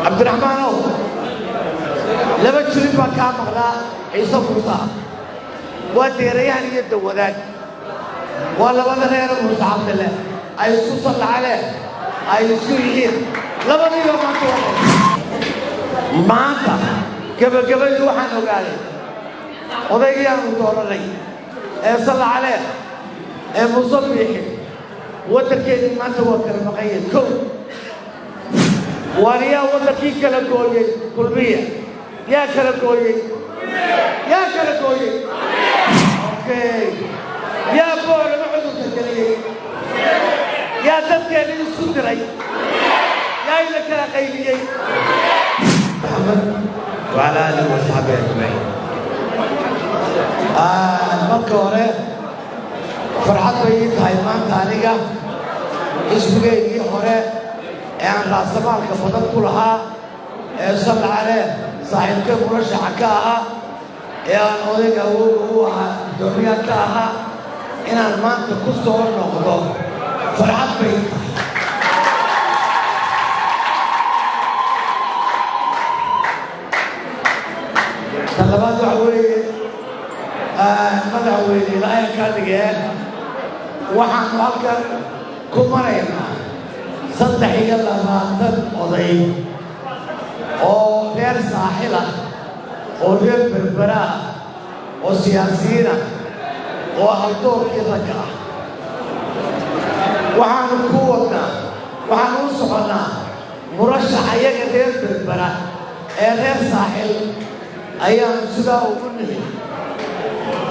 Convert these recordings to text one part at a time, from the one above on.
Cabdiraxmaanow, laba jirin baa kaa maqnaa Ciise Muuse ah. Waa deerayahan iyo dawadaag, waa labada reer Muuse Cabdille ay isku sallacale ay isku yihiin. Labadiiba maanta waa maanta gebagabadii. Waxaan ogaaday odaygii aanu dooranay ee sallacale ee Muuse Biixi, waddankeennii maanta waa kala maqanya. Kow, waaliyaa waddankii kala gooyey? Kulmiya. Yaa kala gooyey? Yaa kala gooyey? Okay, yaa Boorama cudurka geliyey? Yaa dadkeennii isku diray? Yaa ina kala qaybiyey? محمد وعلى آله وصحبه أجمعين. Marka hore farxad bay ii tahay maanta aniga xisbigaygii hore ee aan raasamaalka badan ku lahaa ee Sallacale saaxiibkay murashaxa ka ahaa ee aan odayga awowga u ahaa, guddoomiyaha ka ahaa, inaan maanta ku soo noqdo farxad bay ii tahay. Ta labaad waxa weeye, madaxweyne, ilaahay ka dhigee, waxaanu halkan ku maraynaa 23 oday oo reer Saaxil ah oo reer Berbera ah oo siyaasiyiin ah oo haldoorkii ragga ah. Waxaanu ku wadnaa, waxaanu u soconnaa murashax ayaga reer Berbera ee reer Saaxil ayaanu sidaa ugu nimid.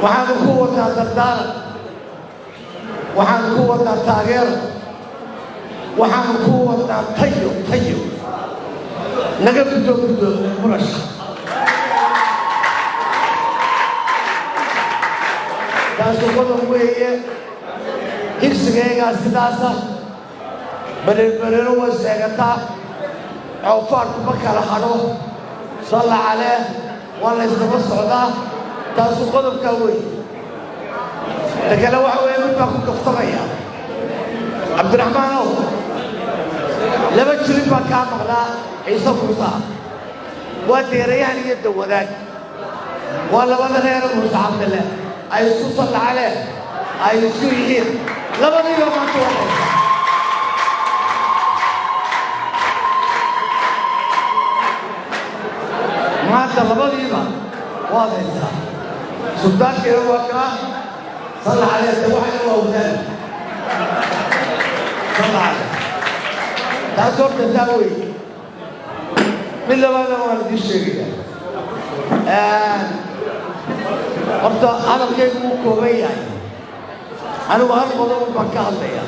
Waxaanu ku wadnaa dardaaran, waxaanu ku wadnaa taageero, waxaanu ku wadnaa tayo. Tayo naga guddoon murashax. Taasu qodob weeye. Higsigaygaa sidaasa. Bereerbereero way sheegataa, coofaarku ma kala hadho. Salla calee, waa la ysdaba socdaa. Taasu qodobkaa weeye. Ta kale waxa weeye, mid baan ku kaftamaya. Cabdiraxmaanow, laba jirin baa kaa maqnaa Ciise Muuse ah. Waa deerayahan iyo dawadaag, waa labada reer Muuse Cabdille ay isku sallacale ay isku yihiin. Labadiiba maanta waa haysaa. Maanta labadiiba waad haysaa. Suldaankeena waa kaa sallacale de, waxayna waa wadaag sallacale. Taas horta taa wey. Mid labaadna waan idiin sheegayaa. Horta hadalkaygu wuu kooban yahay. Anigu hal qodob baan ka hadlaya,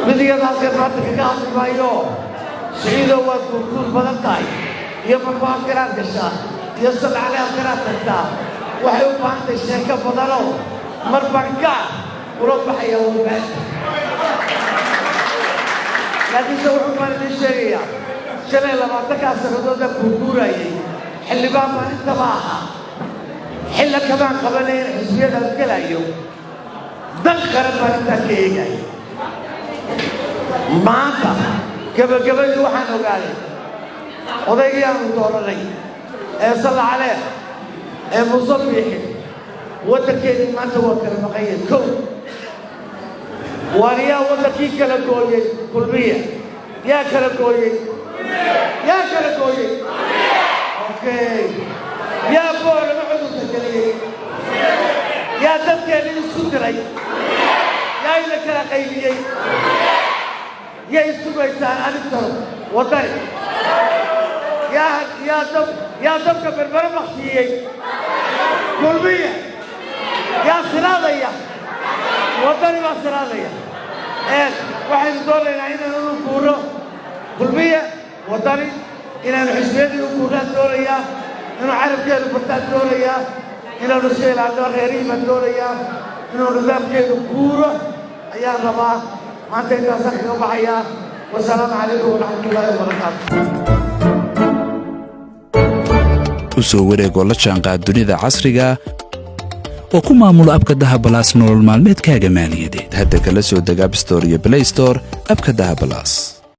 mid iyada halkan maanta kaga hadli maayo. Siciidow, waad guurguur badan tahay iyo marba halkanaad gashaa iyo sallacale halkanaad tagtaa. Waxay u baahan tahay sheeko badanoo mar baan gaar ula baxaya warbaahinta, laakiinse wuxuu baan idiin sheegayaa, 25-kaa sannadoodaan guurguurayay, xildhibaan baan intaba ahaa, xilla kamaan qabanayn, xisbiyadaan gelayo, dan qaran baan intaan ka eegaya. Maanta gebagabadii waxaan ogaaday odaygii aanu dooranay ee sallacale ee Muuse Biixi, waddankeennii maanta waa kala maqanya. Kow, waaliyaa waddankii kala gooyey? Kulmiya. Yaa kala gooyey? Yaa kala gooyey? Okay, yaa Boorama cudurka geliyey? Yaa dadkeennii isku diray? Yaa ina kala qaybiyey? Yay sugaysaan arintano? Waddani. Yaa dabka Berbere baktiyey? Kulmiya. Yaa siraadaya? Waddani baa siraadaya. Waxaynu doonaynaa inaanu u guuro Kulmiya, Waddani, inaanu xisbiyadii u guurnaan doonayaa, inuu carabkeenu bartaan doonayaa, inaanu iska ilaalino reerihii baan doonayaa, inuu nidaamkeenu guuro ayaan rabaa. Maanta intaasaan kaga baxayaa. Wasalaamu calaykum waraxmatullaahi wabarakaatu. U soo wareegoo la jaanqaad dunida casriga oo ku maamulo abka Dahabalaas nolol maalmeedkaaga maaliyadeed. Hadda kala soo deg App Store iyo Play Store abka Dahabalaas.